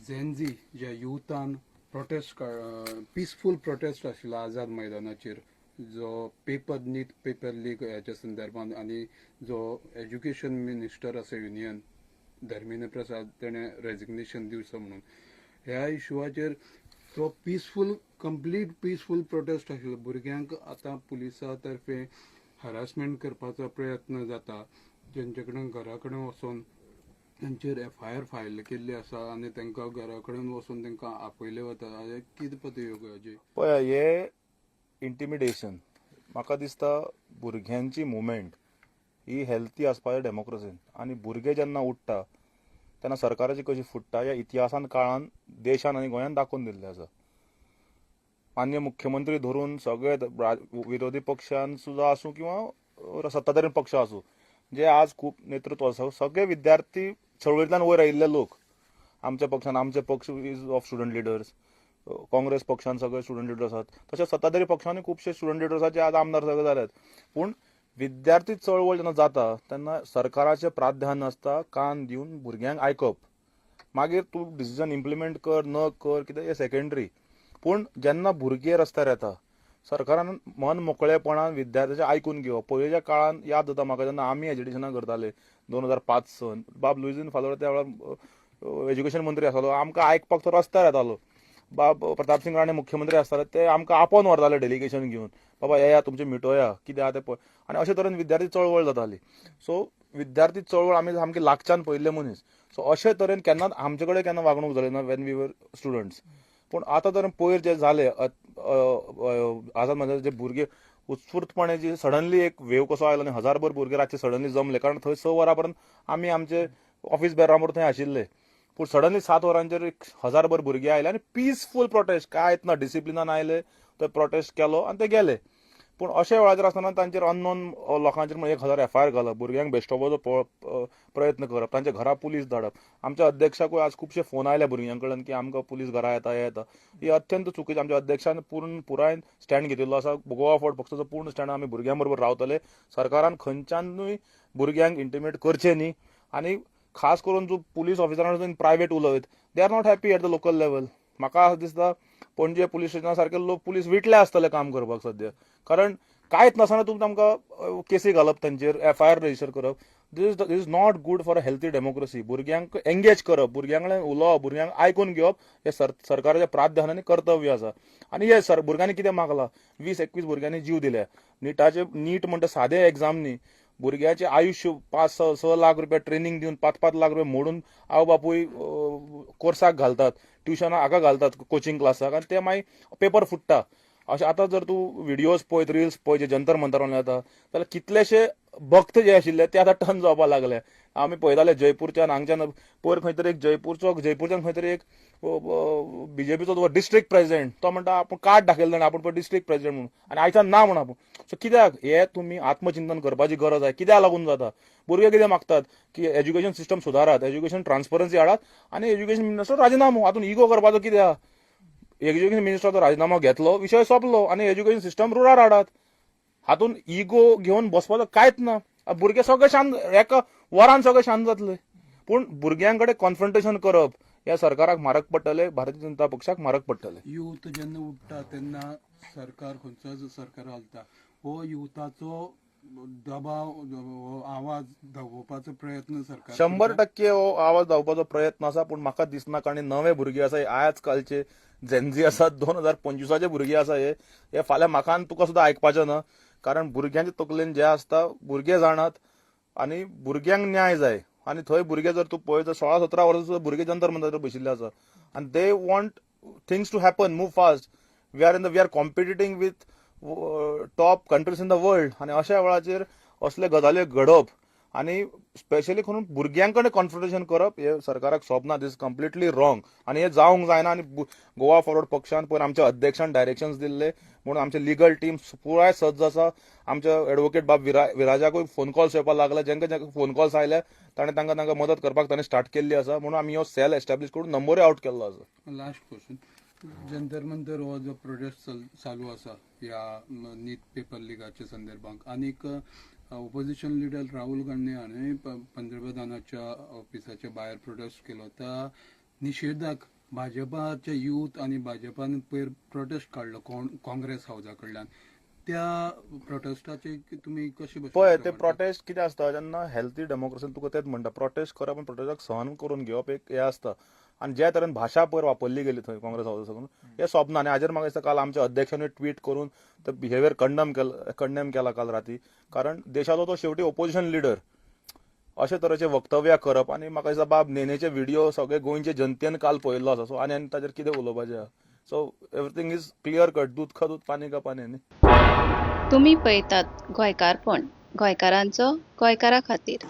Gen Z ज्या युथान protest, peaceful protest आशिल्लो आझाद मैदानाचेर, जो पेपर नीट पेपर लीक ह्याच्या संदर्भात आनी जो एज्युकेशन मिनिस्टर आसा युनियन धर्मेंद्र प्रसाद तेणें रेजिग्नेशन दिवचो म्हणून ह्या इशुवाचेर तो पिसफूल, कंप्लीट पिसफूल प्रोटेस्ट आशिल्लो. भुरग्यांक आतां पुलिसा तर्फे हरासमेंट करपाचो प्रयत्न जाता, तेंचे कडेन घरा कडेन वचोन तेंचेर एफआयआर फायल केल्ली आसा आनी तांकां घरा कडेन वचून तांकां आपयले वता. हाजें कितें पत हाजें? पळय, हे इंटिमिडेशन म्हाका दिसता भुरग्यांची मुवमेंट ही हेल्थी आसपा जाय डेमोक्रेसीन. आनी भुरगे जेन्ना उठ्ठा तेन्ना सरकाराची कशी फुट्टा ह्या इतिहासान काळान देशान आनी गोंयान दाखोवन दिल्लें आसा. मान्य मुख्यमंत्री धरून सगळे विरोधी पक्षान सुद्दां आसूं किंवा सत्ताधारी पक्ष आसूं, जे आज खूब नेतृत्व आसा, सगळे विद्यार्थी चळवळींतल्यान वयर आयिल्ले लोक. आमच्या पक्षान, आमचे पक्ष is of student leaders, Congress पक्षान सगळे स्टुडंट लिडर्स आसात, तशेंच सत्ताधारी पक्षांनी खुबशे स्टुडंट लिडर्स आसात जे आज आमदार सगळे जाल्यात. पूण विद्यार्थी चळवळ जेन्ना जाता तेन्ना सरकाराचें प्राधान्य आसता कान दिवन भुरग्यांक आयकप. मागीर तूं डिसिजन इम्प्लिमेंट कर न कर कितें हें सेकेंडरी. पूण जेन्ना भुरगे रस्त्यार येता, सरकारान मन मोकळेपणान विद्यार्थ्याचें आयकून घेवप. पयलींच्या काळान याद जाता म्हाका, जेन्ना आमी एज्युकेशनां करताले 2005 सन, बाब लुईझीन फालोर त्या वेळार एज्युकेशन मंत्री आसलो, आमकां आयकपाक तो रस्त्यार येतालो. बाब प्रतापसिंग राणे मुख्यमंत्री आसताले, ते आमकां आपोवन व्हरताले डेलिगेशन घेवन, बाबा येया तुमचें मिटोया कितें आहा तें पळय. आनी अशे तरेन विद्यार्थी चळवळ जाताली. सो विद्यार्थी चळवळ आमी सामकी लागच्यान पळयल्ले मनीस. सो अशे तरेन केन्नाच आमचे कडेन केन्ना वागणूक जाली ना when we were students. पूण आतां तर पयर जे जाले आझाद मैदानार, जे भुरगे उत्स्फूर्तपणे जे सडनली एक वेव कसो आयलो आनी हजारभर भुरगे रातचे सडनली जमले, कारण थंय 6 वरां पर्यंत आमी आमचे ऑफिस बेरां बरोबर थंय आशिल्ले. पूण सडनली 7 वरांचेर एक हजारभर भुरगे आयले आनी पिसफूल प्रोटेस्ट, कांयच ना, डिसिप्लिनान आयले, थंय प्रोटेस्ट केलो आनी ते गेले. पूण अशा वेळाचेर आसतना तांचेर अननोन लोकांचेर म्हणून 1000 एफआयआर घालप, भुरग्यांक बेश्टोवपाचो प्रयत्न करप, तांच्या घरा पुलीस धाडप. आमच्या अध्यक्षाकूय आज खुबशे फोन आयले भुरग्यां कडल्यान की आमकां पुलीस घरा येता, हे येता. ही अत्यंत चुकीचें. आमच्या अध्यक्षान पूर्ण पुरायन स्टँड घेतिल्लो आसा. गोवा फॉरवर्ड पक्षाचो पूर्ण स्टँड, आमी भुरग्यां बरोबर रावतले. सरकारान खंयच्यानूय भुरग्यांक इंटिमेट करचें न्ही. आनी खास करून जो पुलीस ऑफिसरां प्रायवेट उलयत, they are not happy at the local level. म्हाका अशें दिसता, पणजे पुलीस स्टेशना सारके लोक पुलीस विटले आसतले काम करपाक सद्या, कारण कांयच नासतना तुमी तांकां केसी घालप, तांचेर एफआयआर रजिस्टर करप, this is not good for a healthy democracy. भुरग्यांक एंगेज करप, भुरग्यां कडेन उलोवप, भुरग्यांक आयकून घेवप हें सरकाराचें प्राधान्य आनी कर्तव्य आसा. आनी हे सर भुरग्यांनी कितें मागलां? 20-21 भुरग्यांनी जीव दिले. निटाचे, नीट म्हणटा सादें एग्जाम न्ही. भुरग्याचें आयुश्य, 5 6 लाख रुपया ट्रेनिंग दिवन, 5-5 लाख रुपया मोडून आवय बापूय कोर्साक घालतात, ट्युशनाक हाका घालतात, कोचिंग क्लासाक, आनी ते मागीर पेपर फुट्टा. अशें आतां जर तूं व्हिडियोज पळयत, रिल्स पळयत जे जंतर मंतरान येता जाल्यार कितलेशे भक्त जे आशिल्ले ते आतां टर्न जावपाक लागले. आमी पळयताले जयपूरच्यान हांगच्यान पयर खंय तरी एक जयपूरचो, जयपूरच्यान खंय तरी एक बीजेपीचो डिस्ट्रिक्ट प्रेसिडेंट, तो म्हणटा आपूण कार्ड दाखयलें जाणा आपूण पळय डिस्ट्रिक्ट प्रेसिडेंट म्हणून आनी आयच्यान ना म्हणून आपूण. सो कित्याक हे तुमी आत्मचिंतन करपाची गरज आहे. कित्याक लागून जाता? भुरगे कितें मागतात की एज्युकेशन सिस्टम सुदारात, एज्युकेशन ट्रान्सपरन्सी हाडात आनी एज्युकेशन मिनिस्टर राजिनामो. हातून इगो करपाचो कित्याक? एज्युकेशन मिनिस्टराचो राजिनामो घेतलो, विशय सोंपलो आनी एज्युकेशन सिस्टम रुळार हाडात. हातून इगो घेवन बसपाचो कांयच ना. भुरगे सगळे शांत, एका वरान सगळे शांत जातले. पूण भुरग्यां कडेन कॉन्फ्रंटेशन करप ह्या सरकाराक म्हारग पडटले, भारतीय जनता पक्षाक म्हारग पडटले. युथ जेन्ना उठ्ठा तेन्ना सरकार, खंयचोच सरकार घालता, हो युथाचो दबाव, हो आवाज दाबोवपाचो प्रयत्न सरकार 100 करता. टक्के हो आवाज धांवपाचो प्रयत्न आसा. पूण म्हाका दिसना, कारण नवे भुरगे आसा हे, आज कालचे जेनझी आसा, 2025चे भुरगे आसा हे. हे फाल्यां म्हाका आनी तुका सुद्दां आयकपाचें ना, कारण भुरग्यांच्या तकलेन जे आसता भुरगे जाणात आनी भुरग्यांक न्याय जाय. आनी थंय भुरगे जर तूं पळयत, 16-17 वर्सां भुरगे जंतर मंतर बशिल्ले आसा आनी they want things to happen, move fast. We are competing with top countries in the world. आनी अशा वेळाचेर असले गजाली घडप आनी स्पेशली करून भुरग्यां कडेन कॉन्फ्रंटेशन करप हे सरकाराक सोबना. This completely wrong आनी हे जावंक जायना. आनी गोवा फॉरवर्ड पक्षान पयर आमच्या अध्यक्षान डायरेक्शन्स दिल्ले म्हणून आमचे लिगल टीम पुराय सज्ज आसा. आमच्या एडवोकेट बाब विराजाकूय फोन कॉल्स येवपाक लागले. जेंका जेंका फोन कॉल्स आयले, ताणें तांकां तांकां मदत करपाक ताणें स्टार्ट केल्ली आसा. म्हणून आमी हो सेल एस्टॅब्लीश करून नंबरूय आवट केल्लो आसा. Last question. जंतर मंतर हो जो प्रोटेस्ट चालू आसा ह्या नीट पेपर लिकाच्या संदर्भात, आनीक ओपोजिशन लिडर राहुल गांधी हाणें पंतप्रधानाच्या ऑफिसाच्या भायर प्रोटेस्ट केलो, त्या निशेधाक भाजपाचे यूथ आनी भाजपान पयर प्रोटेस्ट काडलो काँग्रेस हावजा कडल्यान, त्या प्रोटेस्टाचे तुमी कशे भशेन पळय, ते प्रोटेस्ट कितें आसता जेन्ना हेल्थी डेमोक्रेसीन तुका तेच म्हणटा, प्रोटेस्ट करप आनी प्रोटेस्टाक सहन करून घेवप एक हें आसता. आनी ज्या तरेन भाशा पयर वापरली गेली थंय काँग्रेस हावसा साकून, हें सोबना. आनी हाजेर म्हाका दिसता काल आमच्या अध्यक्षांनी ट्वीट करून ते बिहेवियर कंडेम केला काल राती. कारण देशाचो तो शेवटी ओपोजिशन लिडर अशे तरेचे वक्तव्या करप. आनी म्हाका दिसता बाब नेनेचे व्हिडिओ सगळे गोंयचे जनतेन काल पळयल्लो आसा. सो आनी ताजेर कितें उलोवपाचें आहा? So everything is clear cut, दूद का दूद पानी का पानी न्ही. तुमी पळयतात गोंयकारपण, गोंयकारांचो गोंयकारा खातीर.